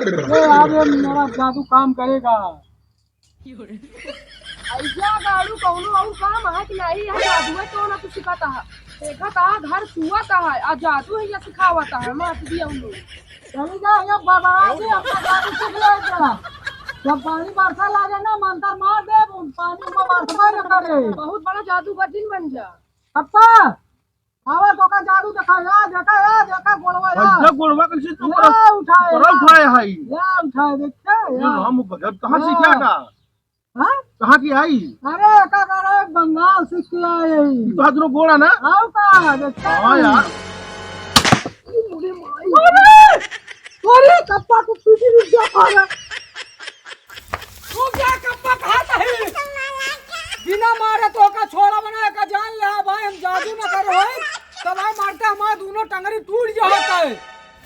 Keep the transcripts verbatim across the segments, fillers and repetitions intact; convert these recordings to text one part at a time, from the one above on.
ये आज ये मेरा जादू काम करेगा। ऐसा गाड़ू कौनो और काम है कि नहीं? है जादुए कौन तू सिखाता है? देखा था घर छुआता है, आ जादू है या सिखावता है, मार दिया उन लोग। चली जा, ये बाबा जी अपना जादू सीख ले जरा। जब पानी बरसा लागे ना, मंत्र मार दे, पानी में बरसबे न करे। बहुत बड़ा जादूगर जिन बन जा। पप्पा, आवा, तोका जादू देखा, या देखा, या देखा, गोड़वा, या। भैया, गोड़वा कैसे तू या उठाए, तोरा या। उठाए है? या उठाए, देखा, ये या। हम गजब कहाँ हाँ। सीखा का? हाँ? कहाँ की आई? अरे, का करे, बंगाल सीख के आए। ये तो हाथ रो गोड़ा ना? आओ का, देखा। हाँ यार। अरे, अरे, कप्पा को पीछे भी जा पा रहा। तू क्या कप्पा खात है? बिना मारे तोका छोड़ा बना का जान ले भाई, हम जादू न कर रहे। तो भाई मारते हमारे दोनों टंगरी टूट जाता है।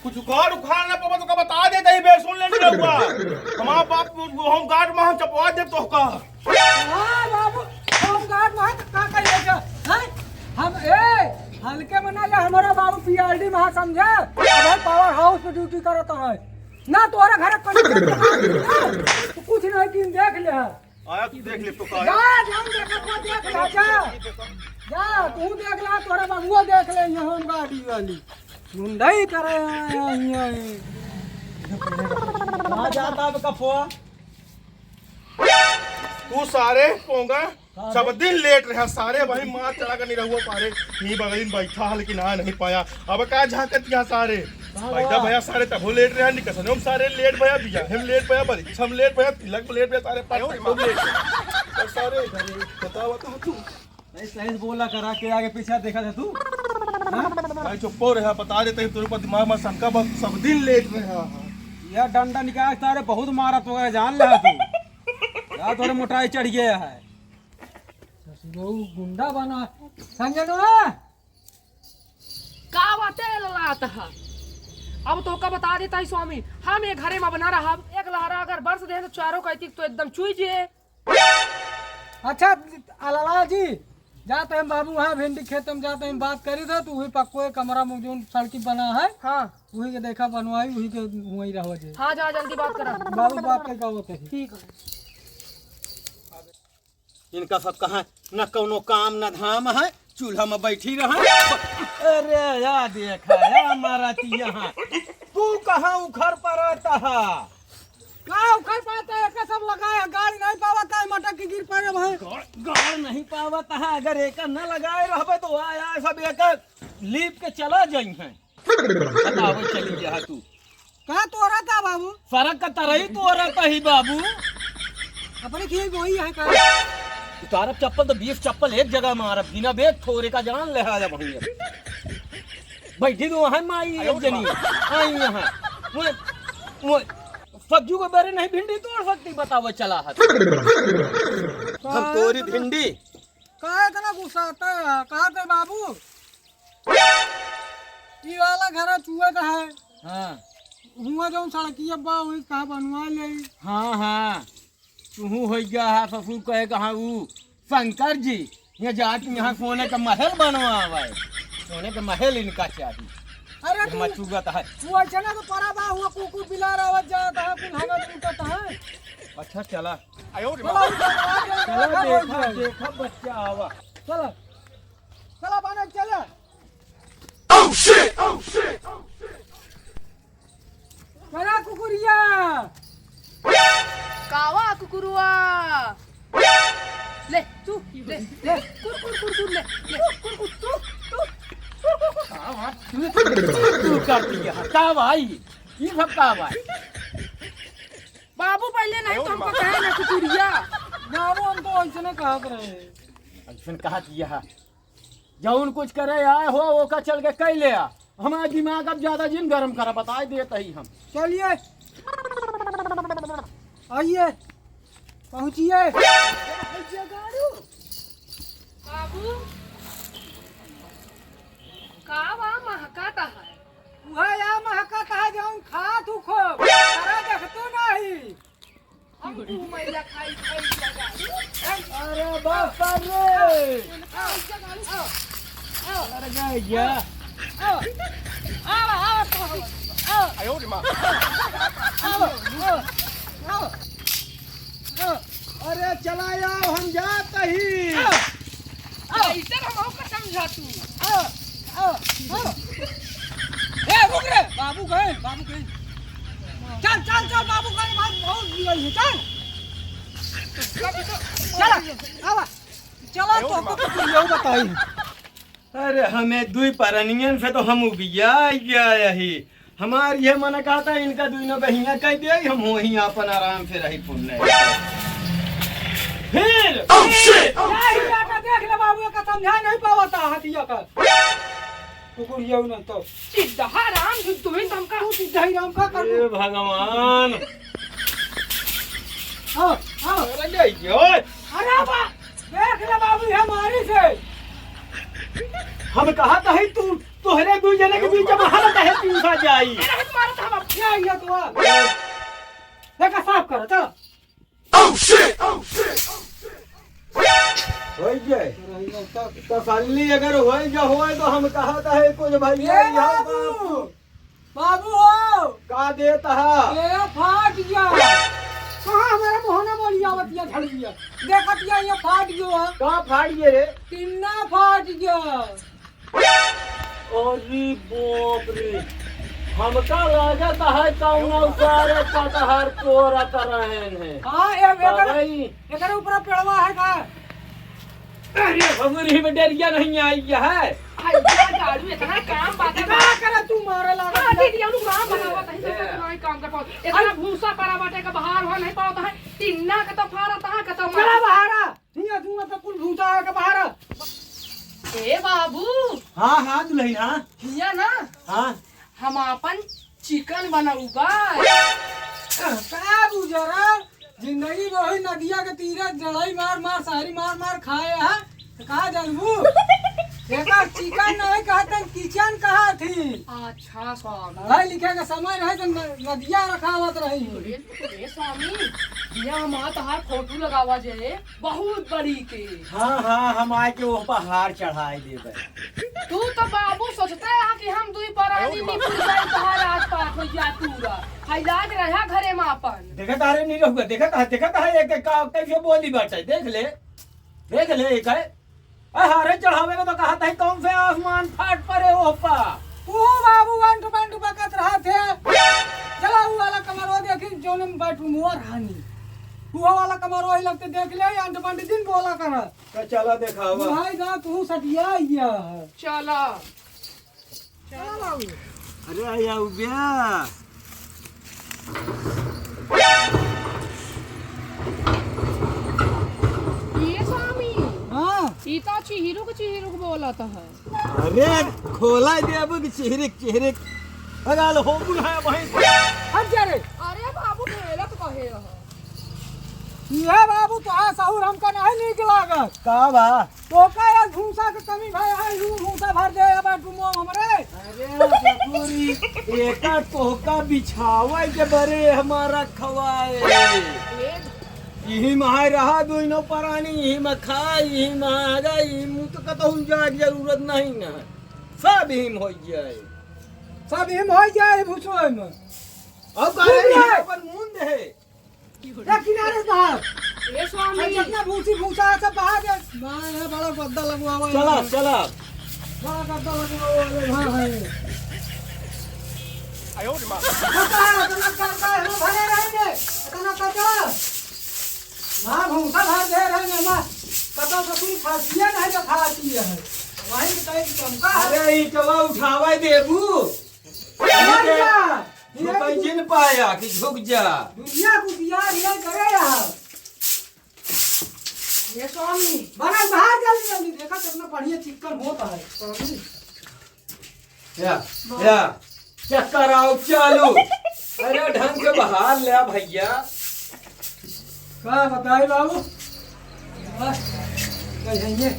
कुछ उखाड़ उखाड़ ना पावा तो का बता देता ही बे, सुन लेने रहुआ। हमारा बाप होमगार्ड में हम चपवा दे तो का। हाँ बाबू, होमगार्ड में तो का कर लेगा? हैं? हम, ए, हल्के में ना ले, हमारा बाबू पीआरडी में समझे? अब हम पावर हाउस पे ड्यूटी करता है। ना तोहरा घर कहीं तू कुछ नहीं किन देख ले। आया तू देख ले तो का। जा, जा, देख ले, जा। जा, तू देख ले, तोहरा बबुआ देख ले, यहाँ हम गाड़ी वाली। गुंडई करे आया हियाँ ये। कहाँ जाता अब कफवा? तू सारे पोंगा सब दिन लेट रहा, सारे भाई मार चला कर नहीं रहुआ पारे। नी बगलिन बैठा है लेकिन आ नहीं पाया। अब का झांकत यहाँ सारे? पैदा भया सारे तबो लेट रहा, निकसनो में सारे लेट भया, बियाहे में लेट भया, परीक्षा में लेट भया, तिलक में लेट भया, सारे पाँच तक लेट। बस सारे बताओ, बताओ तू। नहीं, सही से बोला करा, के आगे पीछे देखा था तू? हाँ? भाई चुप्पो रहा, बता देते हैं, तेरे ऊपर दिमाग में शंका बस, सब दिन लेट रहा। यह डंडा निकाल सारे, बहुत मारा तो है, जान ले तू। यार तोरे मोटाई चढ़ गया है। ससुरऊ गुंडा बना। संजनवा, का बाटे ललात है? अब तोका बता देता ही स्वामी, हम ये घरे में अब ना रहब। एक लहरा अगर बरस दे तो चारों कहती तो एकदम चुई जे। अच्छा, अलाला जी, जात हैं बाबू, हाँ, भिंडी खेत में जात हैं, बात करी था, तू वही पक्को एक कमरा में जोन सड़की बना है, हाँ। वही के देखा बनवाई, वही के वहीं रहो जे। हाँ, जा, जल्दी बात करा। बाबू, बात कई का होते हैं। ठीक है। इनका सब कहाँ न कौनो काम न धाम है, चूल्हा में बैठी रहा। अरे या देखा, या मारा ती यहाँ। तू कहाँ उखड़ पड़ता है? का उखड़ पाता है? एका सब लगाए है, गाड़ी नहीं पावत है, मटक के गिर पड़े भाई। गाड़, गाड़ नहीं पावत है, अगर एका न लगाए रहबे तो आय, आय सब एका लीप के चला जाई हैं। बतावे चली गया तू। का तोरा था बाबू? फरक का तरही तोरा था ही बाबू। अपने खेत वही है का? उतारब चप्पल तो बीस चप्पल एक जगह मारब, बिना बेग थोरे का जान ले आया वहीं। बैठी तो वहाँ माई एक जनी, आई यहाँ। वो, वो सब्जी को बेरे नहीं भिंडी तोड़ सकती, बताओ चला है। हम तोरी भिंडी। काहे इतना गुस्साता है? कहा थे बाबू? ई वाला घर चुअत है। हाँ। हुआ जौन सड़किया बा, वही कहा बनवा ले। हाँ, हाँ। तुहू हो गया है ससुर कहे कहा ऊ शंकर जी, ये जाके यहाँ सोने का महल बनवावे। सोने का महल इनका चाहिए। अरे ये तू, मचुगत है। तू ऐसे ना तो परा बा, हुआ कुकुर बिलार आवत जात है, कुल हवा टूटत है। अच्छा चला। चला, चला, देखा, देखा बच्चा आवा। चला। चला बना, चला। Oh shit! Oh shit! Oh shit! चला कुकुरिया। कावा कुकुरुआ। ले, तू, ले, ले, कुर, कुर, कुर, कुर, ले, ले, कुर, कुर, तू, तू, कुर, कुर, कुर। कावा, तू, तू, तू कर दिया, कावा आई, ये सब कावा आई। बाबू पहले नहीं तो हमको कहे ना कुकुरिया। बाबू हम तो ऐसे ना कहत रहे। ऐसे कहा दिया है। जौन कुछ करे आए हो, ओका चल के कह ले आ। हमारा दिमाग अब ज्यादा जिन गरम करा, बताए देत ही हम। चलिए, आइए, पहुँचिए। बाबू, का बा महकत है? उहे या महकत है जौन खात हूँ खूब, तरा देखतू नहीं। हम तू मैया खाई, खाई लगा। अरे बाप रे। आओ, आओ, आओ। अरे गया। आओ, आओ, आओ, आओ। आओ, आओ, आओ, आओ। अरे चला आओ, हम जात ही। आओ, आओ। इधर हम का समझा तू। आओ, आओ, आओ। ए, रुक रे, बाबू गए, बाबू गए। चल, चल, चल, बाबू गए, भाई, बहुत बिगड़ी है, चल। चल, आवा। चला, तो हमको कुछ यहू बताई। अरे, हमें दुई परनियन से तो हम उबिया गया यही। हमार ये मन कहता है, इनका दुइनों बहिया कह दे, हम वहीं अपन आराम से रही पुण्य। फिर Oh, shit! यही बेटा, देख ले बाबू, एका समझा नहीं पावता हतिया का। कुकुर ये न तो। सिद्धहा राम, तू ही तुमका। तू सिद्धहा राम का कर ए दू। भगवान। हाँ, हाँ। अरे, ये, ये। अरे बा, देख ले बाबू, ये मारी से। हम कहत ही तू, तोहरे दुई जने के बीच में हम कहे पीसा जाई। अरे, हम मारत हम अब। क्या ये तो? देखा, साफ करो, चलो। Oh, shit! Oh, shit! होई जाए। तसल्ली अगर होई जा होए तो हम कहत ही कुछ भैया ए यहाँ बाबू। बाबू हो! का देत हा? ए, फाट गया। कहाँ हमारा मोहना बोली आवत या झड़िया? देखत या ये फाट गयो है। का फाट गया रे? टिन्ना फाट गया। अरे बाप रे, हमका लागत है कौनो सारे कटहर तोड़त रहेन है। हाँ, ए, एकर, भाई। एकर ऊपर पेड़वा है का? अरे, हमरी में डरिया नहीं आई है। आई जा दारू, इतना काम बाटे का बा। करे तू मारे लागल हाँ, बा? दीदी, हम लोग राम बनावत है, तो ए। इतना ही काम कर पाओ। इतना अरे। भूसा पड़ा बाटे का बाहर हो नहीं पावत है। टिन्ना का तो फारत है, का तो चला बाहर आ। हिया तू तो कुल भूसा है का बाहर आ। ए बाबू। हाँ, हाँ, दुल्हन, हाँ। हिया ना। हाँ। हम आपन चिकन बनउबा। का बुझरा? जिंदगी में वही नदिया के तीरे जड़ई मार मार, सहरी मार मार खाए है। तो कहाँ जानबू? एकर चिकन नहीं कहतन, किचन कहत ही। अच्छा स्वामी। पढ़ाई लिखे के समय रहे तो न-, नदिया रखावत रही। अरे, अरे स्वामी, ये हमार तहार फोटो लगावा जे। बहुत बड़ी के। हाँ, हाँ, हम आके ओह पर हार चढ़ाई देबे। तू तो बाबू सोचते रहा कि हम दुई परानी निपुर जाई तोहार आसपास हो जा पूरा। है लाज रहा घरे में अपन। देखत आ रे नहीं रहूगा, देखत आ, देखत आ, एक, एक का, कैसे बोली बाटे, देख ले, देख ले, एक है। आ, हारे चढ़ावे को तो कहा था, कौन से आसमान फाट पड़े ओह पा। ओ बाबू, अंट बंट बकत रहा थे। चला, वो वाला कमरवा देखी, जोन में बैठू मोर हानी। वो वाला कमरवा ही लगते देख ले, अंट बंट दिन बोला करा। तो चला देखावा। भाई गा, तू सटिया गया है। चला। चला बाबू। अरे, आया उब्या। ये स्वामी। हाँ। ई तो चिहिरुक चिहिरुक बोलत है। अरे, खोला दे अब कि चिहिरिक, चिहिरिक। अरे, आल हो बुढ़ा भाई। हट जा रे। अरे बाबू, खेलत कहे रहो। ये बाबू, तोहार सहूर हमका नहीं नीक लागत। का बा? तोका ये भूसा के कमी भाई है, यू भूसा भर दे, अब तू मोम हमरे। अरे बकुरी, एका तोहका बिछावे के बरे हमारा खवाए। यही में हाय रहा दोनों परानी, यही में खा, यही में आगा, यही मुँह तो कतहु जाए के जरूरत नहीं ना। सब यही में हो जाए। सब यही में हो जाए भूसवे में। अब का खूब रे, है। अपन मुंद है। ए, किनारे से बाहर। ए स्वामी। अरे, जितना भूसी भूसा है, सब बाहर दे। ना, यहाँ बड़ा गद्दा लगवावा है। चला, चला। बड़ा गद्दा लगवावा है, हाँ, है। आयो रे माँ। गद्दा है, इतना गद्दा है, हम भरे रहेंगे। इतना गद्दा। ना, भूसा भर दे रहे हैं, ना। कतो तो तुम फांसिया नहीं तो फांसी है। वहीं पे कहीं चमका है। अरे, ईंटवा उठावे देबू। अरे, झुकै जिन पाया कि झुक जा। दुनिया को दिया रिया करे यार। ये स्वामी। बड़ा बाहर जल्दी जल्दी, देखा कितना बढ़िया चिक्कन होता है, स्वामी। या, या, चक्कर आओ चालू। अरे, ढंग से बहार ले भैया। का बताई बाबू? बस, कहिए,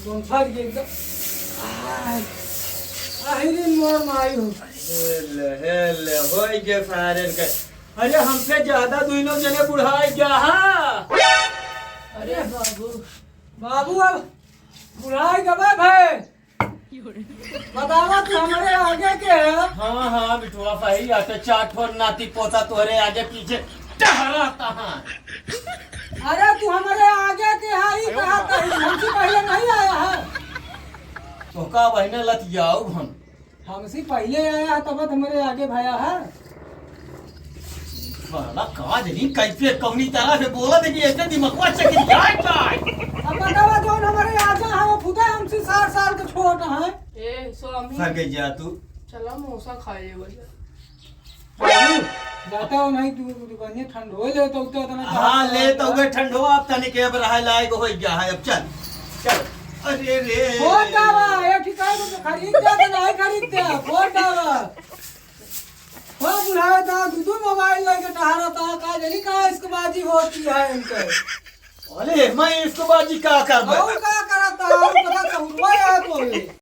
गुम्फा के एकदम, आय, आहिरे मोर माई हो। हेले, हेले, होई गे सारेन के। अरे, हमसे ज्यादा दुइनो जने बुढ़ाई गया हा। अरे बाबू। बाबू, अब बुढ़ाई गबे भाई। बतावा, तू हमरे आगे के है? हाँ, हाँ, बिटुआ, सही आटे, चार ठो नाती पोता तोहरे आगे पीछे टहराता है। अरे, तू हमरे आगे के है, ई कहा कहीं हमसे पहले नहीं आया है। तोहका बहिने लतियाऊ हम। हमसे पहले आया है, तब हमरे आगे भाया है। साला का जनी कैसे कौनी तरह से बोलत है कि ऐसे दिमगवा चकरी जाए जाए। अब बतावा, जौन हमरे आजा है, वो खुदा हमसे साठ साल के छोट है। ए, स्वामी। सगे जा तू। चला, मोसा खाए बजा। स्वामी, जाता हो नहीं, तू दुकानिया ठंड हो ले तो उतना हाँ, ले तो उगे ठंडो, आप तनी के अब रहा लायक हो गया है, अब चल, चल। अरे रे। फोन डावा, ये ठिकाने तो खरीद जा, तो नहीं खरीदते, फोन डावा। वो बुढ़ाए था, दू दू मोबाइल लेके टहरा था, का जनी का इश्कबाजी होती है इनके। अरे, मैं इश्कबाजी का करबे? और का करता है? और पता चहुरवा है तो ये।